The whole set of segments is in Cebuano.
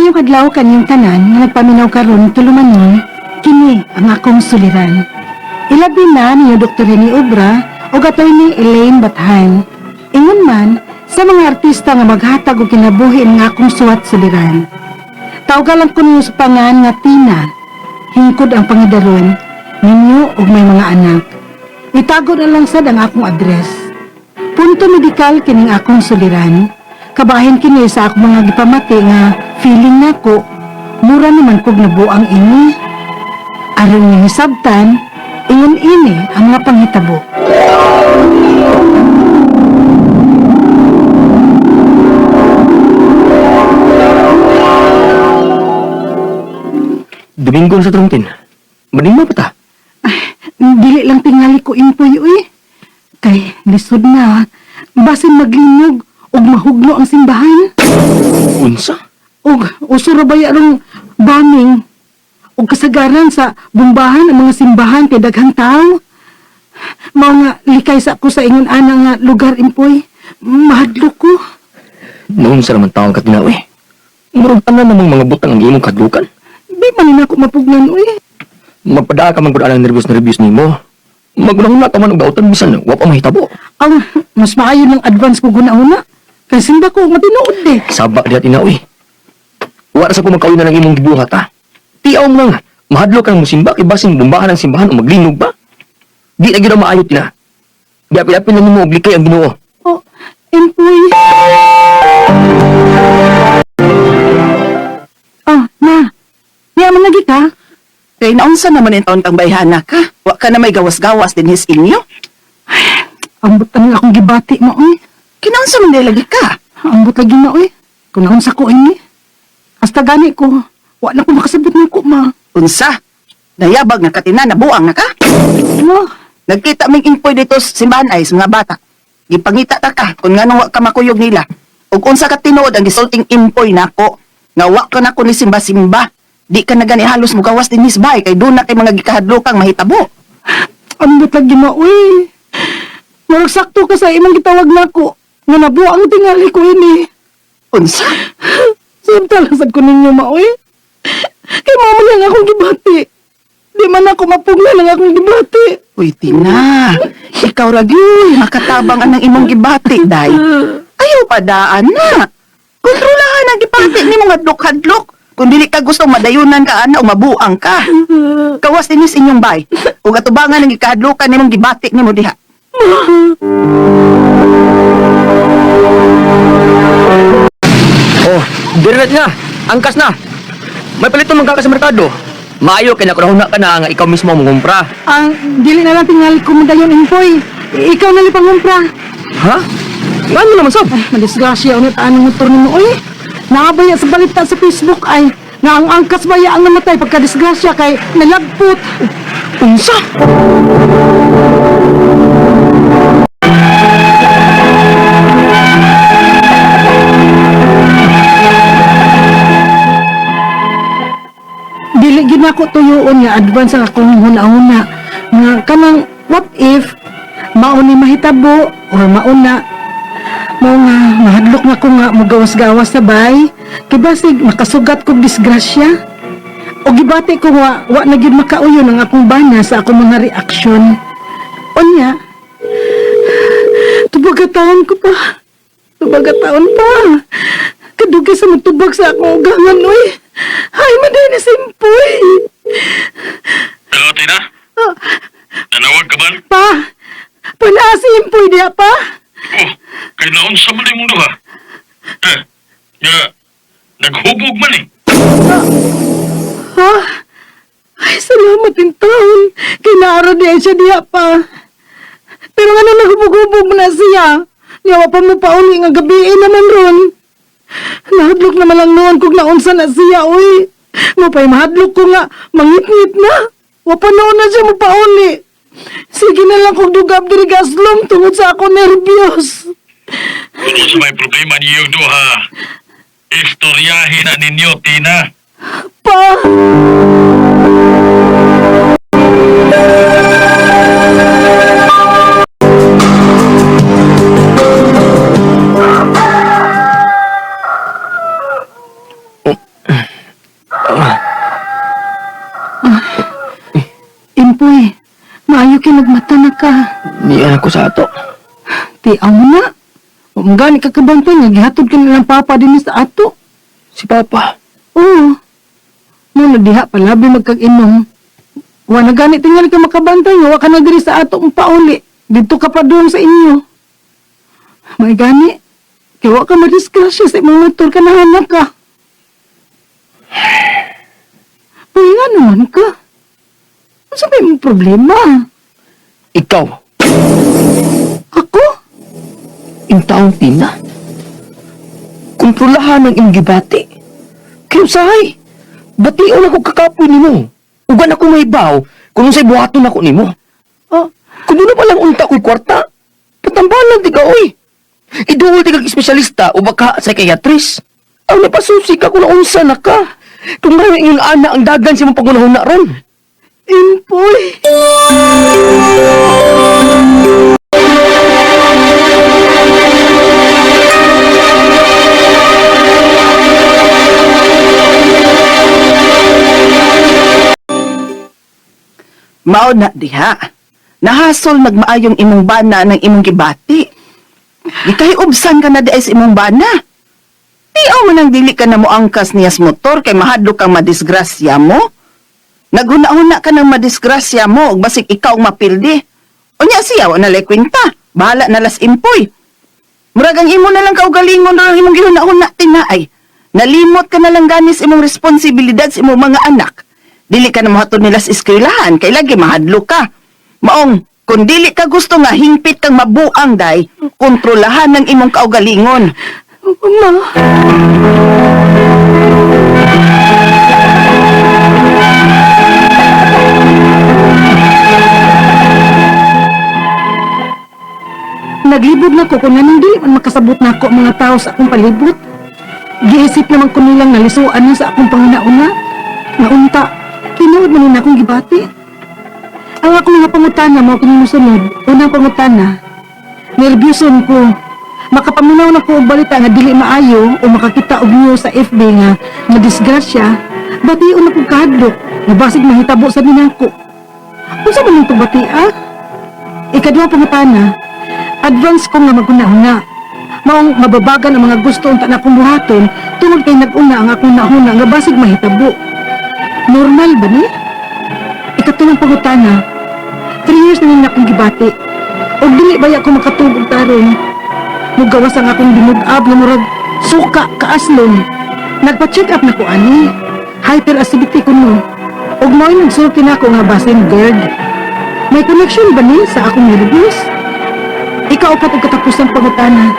Maayong adlaw kanyang tanan nga nagpaminaw karon tulumanon, kini ang akong suliran. Ilabi na niyo Dr. Rene Obra o Attorney Elaine Bathan. Ingon man sa mga artista nga maghatag og kinabuhi nga akong suwat suliran. Tawgalan ko ninyo sa pangan nga Tina. Hingkod ang pangidaron ninyo og may mga anak. Itago na lang sad ang akong address. Punto medikal kining akong suliran. Kabahin kini sa akong mga gipamati nga feeling nako mura naman kog nabuang ini. Aron nga hisabtan, ingon ini ang mga panghitabo. Domingo na sa trungtin. Maningma pa ta. Dili lang tingali ko impoy uy. Kay lisod na basin maglinog ug mahugno ang simbahan. Unsa? Ug uso ra ba yarong bombing ug kasagaran sa bombahan ang mga simbahan kay daghang tao. Mao nga likay sa ko sa ingon ana nga lugar impoy. Mahadlok ko. Naunsa naman taong katinaw eh. Murag tanan namang mga butang ang imong kadlukan. Di man nako mapugnan uy. Magpadaa ka man gud anang nervyos-nervyos nimo. Magunahuna ka man og dautan bisan wa pa mahitabo. Ang mas maayo ng advance ko guna-una. Kay simba ko matinuod eh. Saba diha tinaw eh. Wa ra sa ko magkawin na ng imong gibuhat ha. Tiaw mo lang. Mahadlok kang musimba kay basin bombahan ang simbahan o maglinog ba? Di na gyud ang maayo tina. Giapil-apil na nimo og likay ang Ginoo. Oh, impoy. Oh, na. Niya man lagi ka. Kay naunsa naman yung taon kang bayhana ka? Wa ka na may gawas-gawas din his inyo? Ambot ang akong gibati mo, oy. Kinaunsa man dahil lagi ka? Ambot lagi na, oy. Kung naunsa ko ini. Hasta gani ko, wa na ko makasabot nako, ma. Unsa? Nayabag nga katina, nabuang na ka? Ano? Nagkita ming impoy dito sa simbahan ay sa mga bata. Gipangita ta ka kung nganong wa ka makuyog nila. Ug unsa ka tinuod ang gisulting impoy nako nga wa ka nako ni simba-simba. Di ka na gani halos mugawas din his bay kay doon na kay mga gikahadlokang mahitabo. Ambot lagi mo, oy. Murag sakto ka sa imong gitawag nako. Nga nabuang tingali ko ini. Unsa? Sabta lang sad ko ninyo, ma, oy. Kay mama lang akong gibati. Di man ako mapugnan ang akong gibati. Uy, Tina, ikaw ra gyud makatabang anang imong gibati, day. Ayaw pa daan na. Kontrolahan ang gibati nimo hadlok-hadlok. Kung dili ka gusto madayunan ka ana o mabuang ka. Kawas dinis inyong bay. Ug atubangan ang gikahadlokan nimong gibati nimo diha. Oh, dire na. Angkas na. May palito man ka sa merkado. Maayo kay nakunahuna ka na nga ikaw mismo ang mangumpra. Ang dili na lang tingali ko mo dayon, impoy. Ikaw na lang pangumpra. Ha? Ngano naman sab? Madisgrasya ulit anong motor nimo oy. Naabaya sa balita sa Facebook ay nga ang angkas baya ang namatay pagkadisgrasya kay nalagpot. Unsa? Dili gid nako tuyoon nga advance ang akong huna-huna nga kanang what if mao ni mahitabo or mauna mao nga mahadlok na ko nga mogawas-gawas sa bay kay basig makasugat kog disgrasya. O gibati ko wa, wa na gyud makauyon ang akong bana sa akong mga reaksyon. Unya, tubag taon ko pa. Tubag taon pa. Kadugay sa matubag sa akong ugangan, uy. Ay, maday na simpoy. Hello, Tina. Ah, Nanawag ka ba? pa, pala si Impoy diya pa. Oh, kay naon sa mali mong duha. Eh, nga, naghubog man eh. Ha? Ay, salamat in taon. Kinaro diya siya diya pa. Pero nga nang naghubog-hubog na siya. Niya pa mo pauli nga gabi eh, naman ron. Nahadlok naman lang noon kung naunsa na siya, uy. Mapay mahadlok ko nga, mangit-ngit na. Wa pa noon na siya mapauli. Sige na lang kung dugab diri gaslom tungod sa ako nervyos. Kung sa may problema niyong duha, istoryahin na ninyo, Tina. Pa! ko sa ato. Tiaw mo na. Wa gani ka kabantay nga gihatod ka nilang papa dinhi sa ato. Si Papa. Oo. Mo na diha palabi magkag-inom. Wa na gani tingali ka makabantay nga wa ka na diri sa ato ang pauli. Didto ka pa doon sa inyo. May gani. Kay wa ka madisgrasya sa imong motor ka nahanak ka. Uy, nga naman ka. Ano sa imong problema? Ikaw, Ako? yung taong Tina. Kontrolahan ang imong gibati. Kaya usahay, bation ako kakapoy nimo. Ugan ako may baw, kung unsay buhaton ako nimo. Oh, Kung doon pa lang unta ko'y kwarta, patambalan di ka, oy. Iduol di kag espesyalista o baka psychiatrist. Ang napasusi ka kung naunsa na ka. Kung maraming inyong ana ang dagan sa imong pagunahon na ron. Impoy! Mao na diha. Nahasol magmaayong imong bana ng imong gibati. Gikahiubsan ka na di ay sa imong bana. Tiaw man ang dili ka na moangkas niyas motor kay mahadlok kang madisgrasya mo. Naghuna-huna ka ng madisgrasya mo ug basig ikaw ang mapildi. Unya siya wa na lay kwenta. Bahala na las impoy. Murag ang imo na lang kaugalingon ra ang imong gihuna-huna tinaay. Nalimot ka na lang ganis imong responsibilidad sa imong mga anak. Dili ka na mohatod nila sa eskwelahan kay lagi mahadlok ka. Maong kung dili ka gusto nga hingpit kang mabuang day, kontrolahan ng imong kaugalingon. Ma! Naglibog na ko kung anong dili man makasabot na ako ang mga tao sa akong palibot. Giisip naman ko nilang nalisuan na sa akong panguna-una. Nga unta, tinuod man nila akong gibati. Ang akong mga pangutana mao kini mosunod. Unang pangutana, nerbyuson ko. Makapaminaw na ko og balita nga dili maayo o makakita og news sa FB nga madisgrasya, bation na kong kahadlok nga basig mahitabo sa minako. Unsa man ning pagbati ah? Ikaduha pangutana, advance ko nga maghuna-huna. Maong mababagan ang mga gusto unta na akong buhaton tungod kay nag-una ang akong nahuna nga basig mahitabo. Normal ba ni? Ikatulong pangutana, 3 years na nin akong gibati. Og dili baya ko makatug og tarong. Mugawas ang akong binug-ab nga murag suka kaaslon. Nagpa-check up na ko ani. Hyperacidity ko no. Og mao'y nagsulti na ako nga basin GERD. May connection ba ni sa akong nervous? Ikaupat og katapusang pangutana.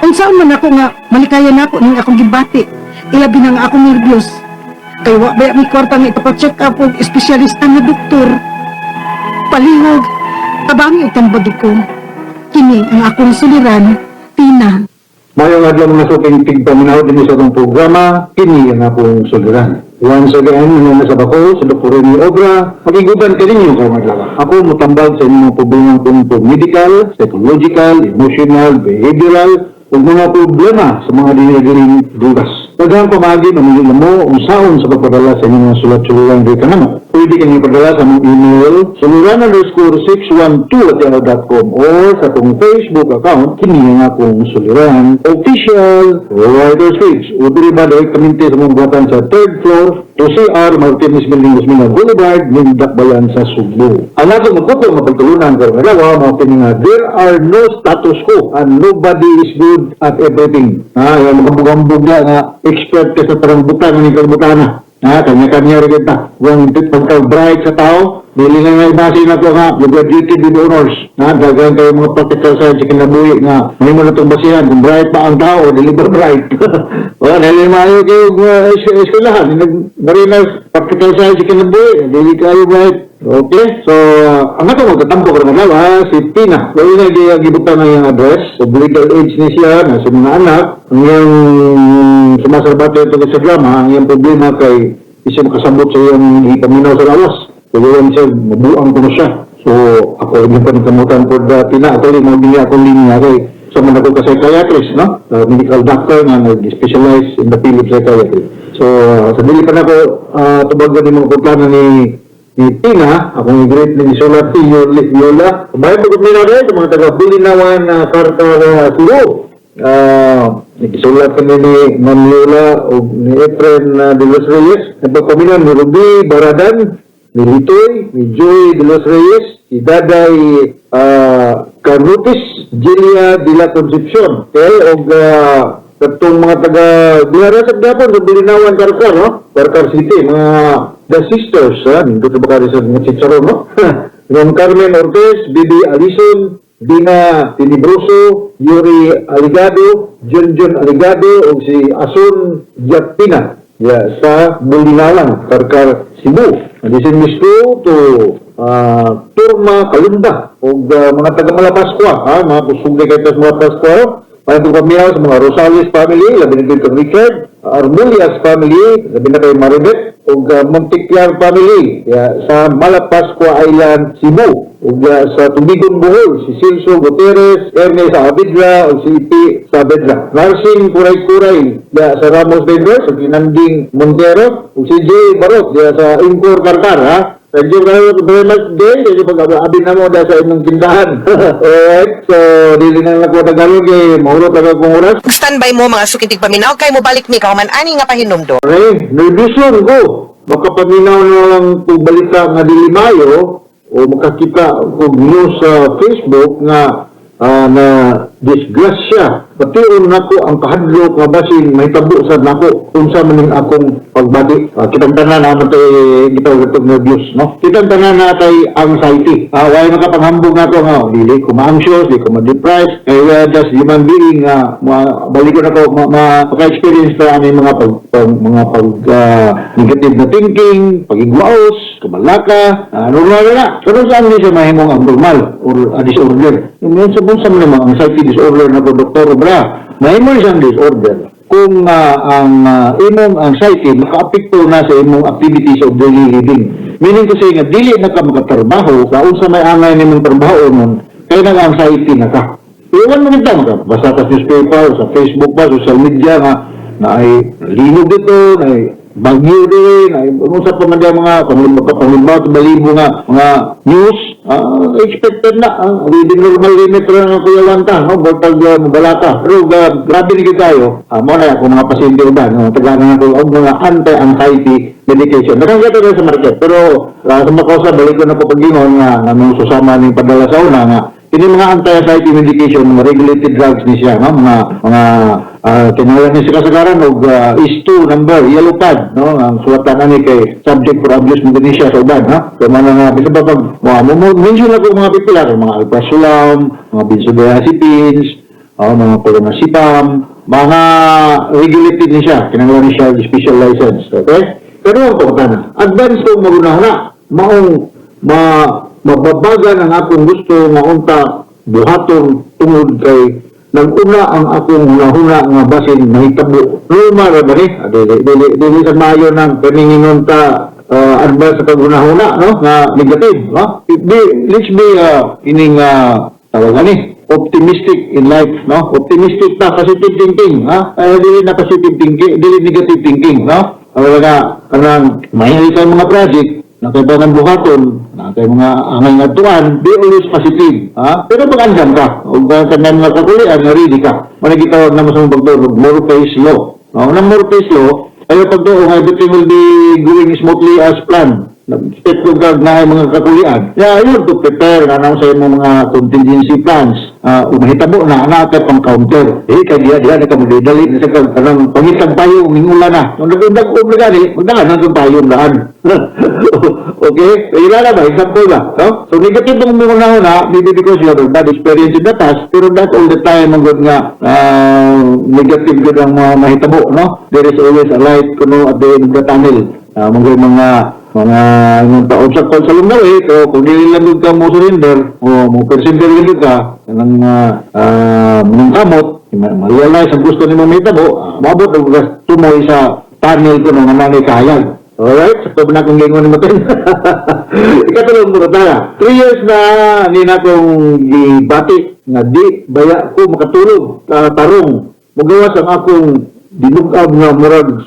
Unsaon man ako nga malikayan nako ning akong gibati. Ilabi na nga akong nervyos. Kay wa baya may kwarta nga ipapa-check up og espesyalista nga doktor. Palihog, tabangi og tambag ko. Kini ang akong suliran, Tina. Mayong adlaw mga suking tigpaminaw din sa atong programa, kini ang akong suliran. Once again, minuna sa bako, sa Dr. Rene Obra, magiguban ka ninyo karong adlaw. Ako mutambag sa inyong problemang tungkol medical, psychological, emotional, behavioral, ug mga problema sa mga dinidiring dugas. Daghang pamagi mamili na mo unsaon sa pagpadala sa inyong mga sulat-suluran diri kanamo. Pwede kanyong padala sa among email suliran_612@yahoo.com or sa akong Facebook account kini ang akong Suliran Official Writers Page. O diri ba direktamente sa mong buhatan sa third floor to CR Martinez Building, Osmeña Boulevard, Mindakbayan sa Sugbo. Ang ato magkuko mapagtulunan karong adlaw mao kini nga there are no status quo and nobody is good at everything. Ah, yung magambug-ambug na nga expert ka sa tarang butang ni butana. Ah, kanya-kanya rin kita. Kung pagka-bright sa tao, dili na nga ibase na ko nga, you graduated with honors. Na, daghan kayo mga practical science sa kinabuhi nga, may mo na itong basihan, kung bright pa ang tao, dili ba bright? Wala, dili maayo kayo eskwelahan, nag-marinas practical science sa kinabuhi, dili kayo bright. Okay, so, ang ato magtatampo karon adlaw, ha, si Tina. Wala na gibutan ang iyang address, so legal age ni siya, na sa mga anak, ang iyang sumasarbate ito sa drama, ang iyang problema kay isa makasabot sa iyang ipaminaw sa lawas. So, yun siya, mabuang ko na siya. So, ako yung panikamutan for the Tina. Actually, mga akong linya kay sa man ako ka psychiatrist, no? Medical doctor nga nag-specialize in the field of psychiatry. So, sa dili pa na ako tubagan ni mga plano ni ni Tina, akong i-greet ni Sulat si Yola. Bahay pagod nila rin sa mga taga Bulinawan na Karkar Cebu. Nagisulat kami ni Ma'am Yola o ni Efren de los Reyes. Nagpagpaminaw ni Ruby Baradan, ni Litoy, ni Joy de los Reyes, si Daday Carnutis, Julia de la Concepcion. Okay, og katong mga taga Bihara sa Gapon sa Bulinawan Karkar, no? Karkar City, mga The Sisters, ha? Nindot ba ka sa mga chicharon, no? Ma'am Carmen Ortiz, Bibi Alison, Dina Tinibroso, Yuri Aligado, Junjun Aligado, ug si Asun Yapina ya, sa Bulinawan, Karkar, Cebu. And this is Miss to Turma Kalumba ug mga taga Malapascua, ha, mga kusog kay sa Malapascua. Para itong pamiyaw sa mga Rosales family, labi na kay Richard, Armulias family, labi na kay Maribet, ug Monticlar family ya, sa Malapascua Island, Cebu. Ug sa Tubigon, Bohol, si Celso Gutierrez, Ernest Saavedra, ug si Ipi Saavedra. Narsing Kuray-Kuray ya, sa Ramos Vendors, ug si Nanding Montero, ug si Jay Barot ya, sa Ingkor Karkar, ha? Thank you very very much, Jay. Kasi pag-abi na mo dahil sa inyong tindahan. Alright, so dili na lang ko Tagalog eh. Mahurot lang akong oras. Standby mo mga suking tigpaminaw kay mobalik mi kahuman ani nga pahinumdom. Okay, nervyuson ko. Makapaminaw na lang kung balita nga dili mayo o makakita og news sa Facebook nga na disgrasya. Pation nako ang kahadlok nga basin mahitabo sad nako unsa man ning akong pagbati. Kitang tanan na tay gitawag itong nervous, no? Kitang tanan na tay anxiety. Way makapanghambog nako nga dili ko ma-anxious, di ko ma-depressed. Kay we are just human being nga balikon ako maka-experience ta ani mga pag negative na thinking, pagigwaos, kabalaka, normal na. Pero saan ni siya mahimong abnormal or a disorder? Yung sa sa mga anxiety disorder na ko, Doktor Obra, mahimo siyang disorder kung ang imong anxiety makaapekto na sa imong activities of daily living. Meaning kasi nga dili na ka makatrabaho, sa unsa may angay nimong trabaho nun, kay nag-anxiety na ka. Iwan mo kita, basta sa newspaper, sa Facebook ba, social media nga, na ay linog dito, na ay bagyo din, ay unsa pa man diya mga panglimbaw, balibo nga mga news, expected na, within normal limit ra nga kuyawan ta, no, bantag mabalaka. Pero grabe ni tayo, mo na ako mga pasyente uban, no, tagaan na ako og mga anti-anxiety medication. Nakakita tayo sa market, pero sa makausa, balik ko na po pag-ingon nga, nga nung susama ning padala sa una nga, ini mga anti-anxiety medication, mga regulated drugs ni siya, no? Mga kinahanglan ni siya kasagaran og is2 number, yellow pad, no? Ang suwatan ani kay subject for abuse mo ni siya sa uban, no? Kaya mga nga bisa ba pag mga mo mention ako mga pipila, mga alprazolam, mga benzodiazepines, mga clonazepam, mga regulated ni siya, kinahanglan ni siya special license, okay? Pero ang pangutana, advance ko magunahuna, maong mababagan ang akong gusto nga unta buhaton tungod kay nag-una ang akong hunahuna nga basin mahitabo. Normal ra ba ni? Dili dili dili sa maayo nang kaningingon ta advance sa paghunahuna, no, nga negative, no? Let's be ining tawag ani optimistic in life, no? Optimistic ta, positive thinking, ha? Ay, dili na positive thinking, dili negative thinking, no? Wala nga kanang may kay mga project na kay ng buhaton, na kay mga angay nga tuan, be always positive, ha? Pero pag-andam ka, ug kanang mga kakulian, nga ready ka. Mao gitawag na mo sa pagtuo, Murphy's Law. No, nang Murphy's Law, ayo pagtuo nga everything will be going smoothly as planned. Nag-step ko kag na mga kakulian. Yeah, yun to prepare nga nang sa imong mga contingency plans. Umahitabo na ana ka pang counter. Eh kay diya diya na ka dali na sa kag kanang pangitag payo mingula na. Nung nag-undag og gani, magdaan na kang payo daan. Okay? Ila na ba example ba? No? So negative ang mga na maybe because you have a bad experience in the past, pero not all the time ang good nga negative gud ang mga mahitabo, no? There is always a light kuno at the end of the tunnel. Mga yung pa-obstacle sa along the way, pero kung dili lang gud ka mo surrender o mo persevere gud ka kanang kamot, ma-realize ang gusto nimo mahitabo, maabot og tumoy sa tunnel kuno nga nanay kahayag. Alright, sa so, na akong gingon ni Matin. Ikatulong ko na. 3 years na ni na akong gibati nga di baya ko makatulog tarong. Mugawas ang akong dinug-ab nga murag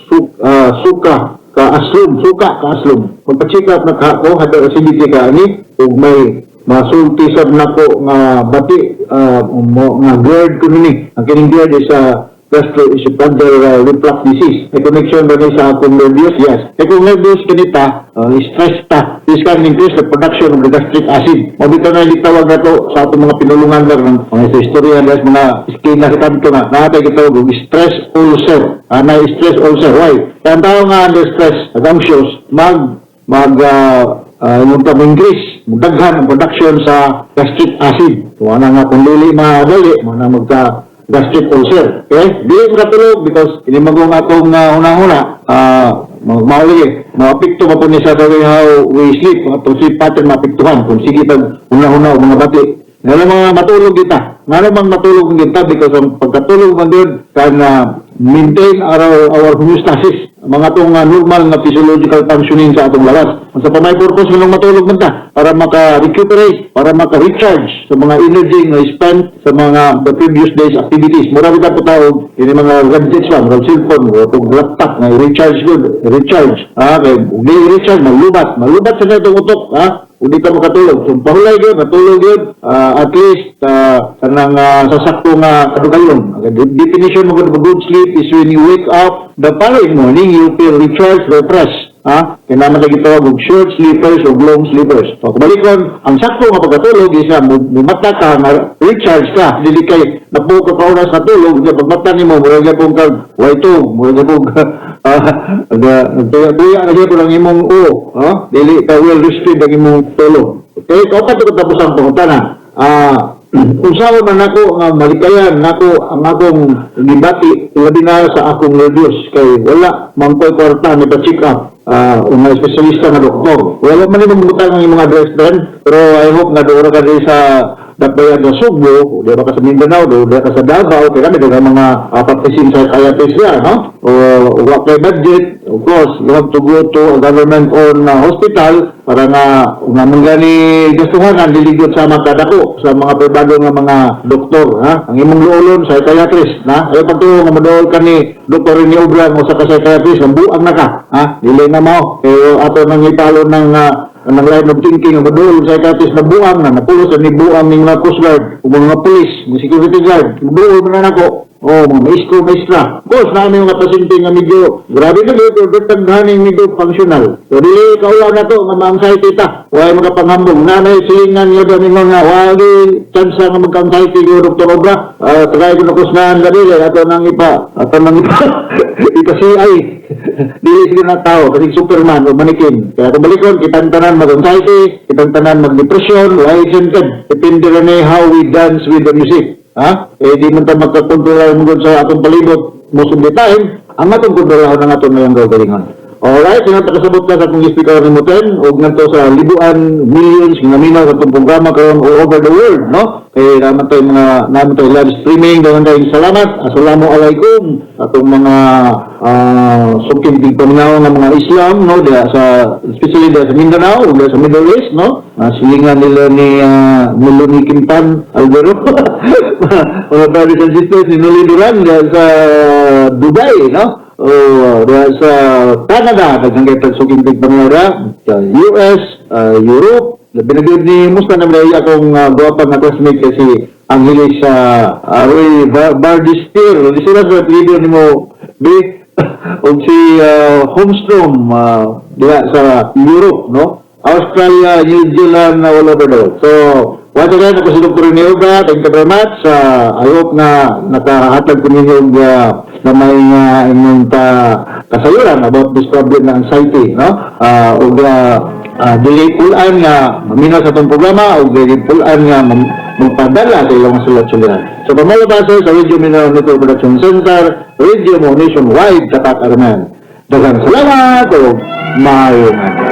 suka. Kaaslom, suka kaaslom. Magpa-check up na ka ko, hada acidity ka ani, ug may masulti sab nako nga bati mo, nga GERD kuno ni. Ang kining GERD is a gastroesophageal reflux disease. May connection ba ni sa akong nervous? Yes. Kay kung nervous kanita, stress ta. This can increase the production of the gastric acid. Mao bitaw na gitawag nato sa atong mga pinulungan ng mga sa istorya des mga eskina sa kanto nga naa tay gitawag og stress ulcer. Ah, na stress ulcer. Why? Kaya ang tao nga under stress, anxious, mag mag yung increase, daghan ang production sa gastric acid. So, ana nga kung dili madali, mo na magka gastric ulcer. Okay? Dili makatulog because ini magong atong hunahuna, mao lagi, maapekto pa po ni sa the way how we sleep, ang atong sleep pattern maapektuhan kung sige pag hunahuna o mga bati. Nga mga matulog kita. Nga namang matulog kita because ang pagkatulog man yun can maintain our homeostasis, mga atong normal nga physiological functioning sa atong lawas. Unsa pa may purpose nung matulog man ta? Para maka-recuperate, para maka-recharge sa mga energy nga spent sa mga the previous days activities. Mura bitaw po tawag ini mga gadgets ba, mga cellphone o itong laptop nga i-recharge good, recharge. Ah, kay ug di recharge malubat, malubat sa itong utok, ha? Ug di ka makatulog. So pahulay gyud, matulog gyud, at least kanang sa sakto nga kadugayon. The definition of a good sleep is when you wake up the following morning, you feel recharged, refreshed. Ha? Kaya naman lagi tawag og short sleepers o long sleepers. So, kabalikon, ang sakto nga pagkatulog is nga mumata ka, nga recharge ka. Dili kay napuo ka pa oras na tulog, nga pagmata nimo, murag gyapon kag waitog, murag gyapon ka, nagtuya na gyapon ang imong uo, ha? Dili ka well rested ang imong tulog. Okay, kaupat ko tapos ang pangutana. Unsa man nako nga malikayan nako ang akong gibati, labi na sa akong nervyos, kay wala man ko'y kwarta ni pa-check up nga espesyalista nga doktor. Wala man ni butang ang imong address then, pero I hope nga doon ka diri sa Dakbayan sa Sugbo, di ba ka sa Mindanao, do ka sa Davao, kaya kami daghang mga practicing psychiatrist niya, no? O wa kay budget, of course, you have to go to a government-owned hospital para nga nga manggani gustuhan dili gyud sa makadako sa mga pribado nga mga doktor, ha? Ang imong luolon psychiatrist, na? Ayaw pagtuo nga moduol ka ni Dr. Rene Obra mo sa ka psychiatrist, ang buang na ka, ha? Dili na mao. Kaya ato nang ipalo ng line of thinking nga moduol psychiatrist na buang na napulos ni buang ning mga coast guard o mga police, mga security guard, moduol man na nako. Oh, mga maestro, maestra. Of course, namin mga pasyente nga medyo grabe na gyud pero taghaning medyo functional. So dili kaulaw na to nga ma-anxiety ta. Way makapanghambog na may silingan nga dami mga wagi chance nga magka-anxiety ko, Dr. Obra. Tagay ko na kusnahan dali ato nang ipa ato nang ipa ipa CI. Dili siguro na tao kasi Superman o manikin. Kaya kung balikon, kitang tanan mag-anxiety, kitang tanan mag-depression, why exempted. Depende rin ni how we dance with the music. Ha? Eh, di man ta magkakontrol mo sa atong palibot most of the time, ang atong kontrolahon ang atong mayang gagalingon. Alright, sino kasabot ka sa akong speaker ni Muten og ngadto sa libuan millions nga naminaw sa atong programa karon all over the world, no? Kay naman tayo mga naman tayo live streaming, daghan tayong salamat. Assalamu alaikum atong mga suking tigpaminaw nga mga Islam, no, diha sa especially diha sa Mindanao ug diha sa Middle East, no? Silingan nila ni Nulo ni Quintan Alvero. Mga brothers and sisters ni Noli Duran diha sa Dubai, no? O diha sa Canada, daghang kay tagsuking tigpaminaw diha, sa US, Europe, labi na gyud ni musta na may akong gwapa nga classmate kasi Angeles sa Roy Bardistir, di sila sa leader nimo B og si Holmstrom diha sa Europe, no? Australia, New Zealand, all over the world. So, once again, ako si Dr. Rene Obra. Thank you very much. I hope na nakahatag ko ninyo og, na may inyong kasayuran about this problem na anxiety, no? Ug dili pulaan nga maminaw sa atong programa o dili pulaan nga magpadala sa ilang sulat-suliran. So, pamalabaso sa Radio Mindanao Network Production Center, Radio Mo Nationwide, Tatak Armen. Daghang salamat o maayong adlaw.